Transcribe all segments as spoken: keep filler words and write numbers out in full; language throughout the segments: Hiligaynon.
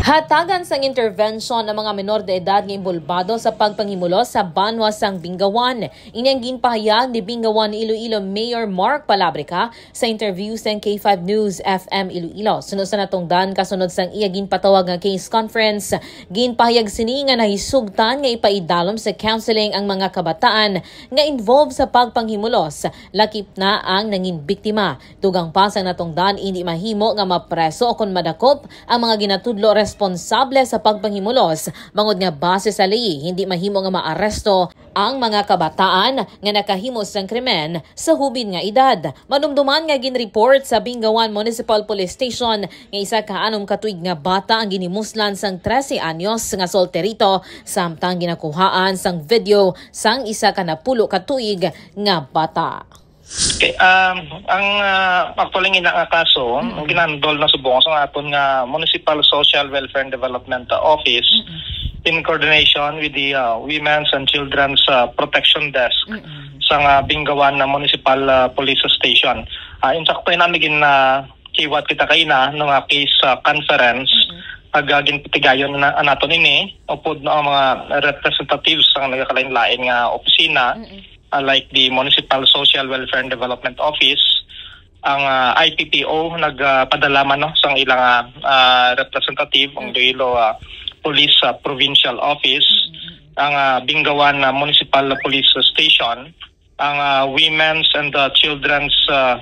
Hatagan sang intervention ang mga menor de edad nga inbolbado sa pagpanghimulos sa banwa sang Bingawan. Ini ang ginpahayag ni Bingawan, Iloilo Mayor Mark Palabrica sa interview sang K five News F M Iloilo. Suno sa natungdan, kasunod sang iya ginpatawag nga case conference, ginpahayag sini nga nahisugtan nga ipaidalom sa counseling ang mga kabataan nga involved sa pagpanghimulos, lakip na ang nangin biktima. Dugang pa sang natungdan, hindi mahimo nga mapreso o kon madakop ang mga ginatudlo responsable sa pagpanghimulos, bangod nga base sa ley, hindi mahimo nga maaresto ang mga kabataan nga nakahimo sang krimen sa hubin nga edad. Manumduman nga ginreport sa Bingawan Municipal Police Station nga isa ka anom ka tuig nga bata ang ginimuslan sang trese anyos nga solterito, samtang ginakuhaan sang video sang isa ka napulo ka tuig nga bata. Okay, um, ang ah, actually nga nga kaso, ang ginhandol na subong sa aton nga Municipal Social Welfare and Development Office in coordination with the uh, Women's and Children's uh, Protection Desk sa nga Bingawan na Municipal uh, Police Station. Uh, insakto na gin uh, kiwat kita kaina no nga case uh, conference pag uh, ginpatigayon na naton ini upod no ang mga representatives sa nagakalain-lain nga opisina uh, like the Municipal Social Welfare and Development Office, ang uh, I P P O nagpadala man no sang ilang uh, uh, representative ang Iloilo uh, Police uh, Provincial Office, ang uh, Bingawan uh, Municipal Police Station, ang uh, Women's and uh, Children's uh,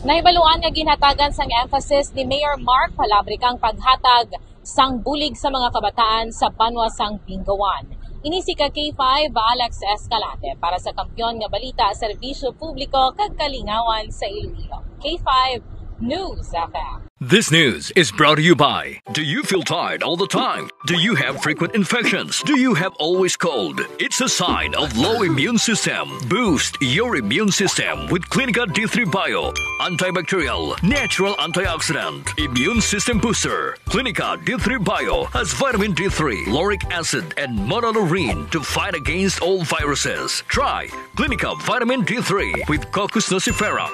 Nahibaluan nga ginhatagan sang emphasis ni Mayor Mark Palabrica ang paghatag sang bulig sa mga kabataan sa banwa sang Bingawan. Ini si ka K five Alex Escalante para sa Kampiyon nga Balita, Serbisyo Publiko kag Kalingawan sa Iloilo. K five News F M. This news is brought to you by. Do you feel tired all the time? Do you have frequent infections? Do you have always cold? It's a sign of low immune system. Boost your immune system with Clinica D three Bio. Antibacterial, natural antioxidant, immune system booster. Clinica D three Bio has vitamin D three, lauric acid, and monolaurin to fight against all viruses. Try Clinica Vitamin D three with Cocos nucifera.